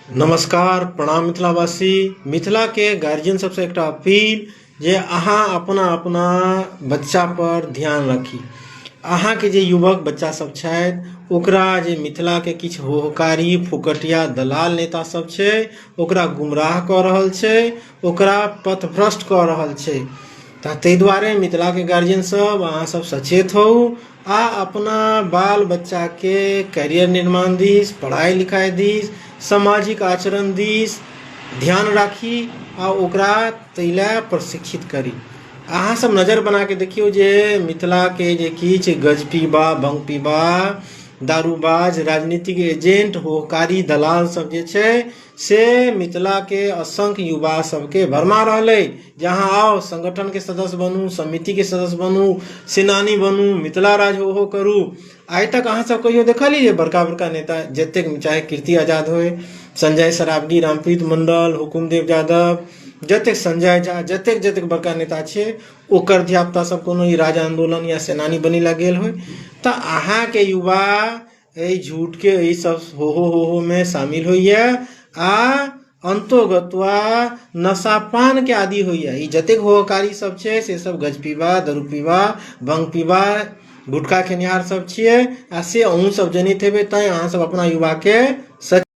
नमस्कार, प्रणाम मिथिलावासी। मिथिलाके गार्जियन सबसँ एकटा अपील जे अहाँ अपना अपना बच्चा पर ध्यान राखी। अहाँके जे युवक बच्चा सब छथि ओकरा जे मिथिलाके किछु होहकारी फोकटिया दलाल नेता सब छै ओकरा गुमराह कऽ रहल छै, ओकरा पथभ्रष्ट कऽ रहल छै। तऽ ताहि दुआरे मिथिलाके गार्जियन सब अहाँ सब सचेत होउ आ अपना बाल बच्चाके कैरियर निर्माण दिस, पढ़ाइ लिखाइ दिस, सामाजिक आचरण दिस ध्यान राखी आ ओकरा ताहि लए प्रशिक्षित करी। अहाँ सब नजर बनाके देखियौ जे मिथिलाके जे किछु गजपीबा, भङ्गपीबा, दारूबाज, राजनीतिक एजेंट, होहकारी दलाल सब जे छै से मिथिलाके असंख्य युवा सबके भरमा रहल अइ जे अहाँ आउ, संगठनके सदस्य बनू, समितिके सदस्य बनू, सेनानी बनू, मिथिला राज्य ओहो करू। आइ तक अहाँ सब कहियो देखलियै जे बड़का बड़का नेता जतेक, चाहे कीर्ति आजाद होइ, संजय सरावगी, रामप्रीत मंडल, हुकुमदेव यादव, जतेक संजय झा, जतेक जतेक बड़का नेता छै ओकर धियापुता सब कोनो ई राज आन्दोलन या सेनानी बनै लए गेल होइ। तऽ अहाँके युवा एहि झूठके एहि सब हो हो हो हो मे शामिल होइए आ अन्तोगत्वा नशापानके आदि होइए। ई जतेक होहकारी सब छै से सब गजपीबा, दरूपीबा, भङ्गपीबा, गुटखा खेनिहार सब छियै आ से अहूँ सब जनैत हेबै, तैँ अहाँ सब अपना युवाके सच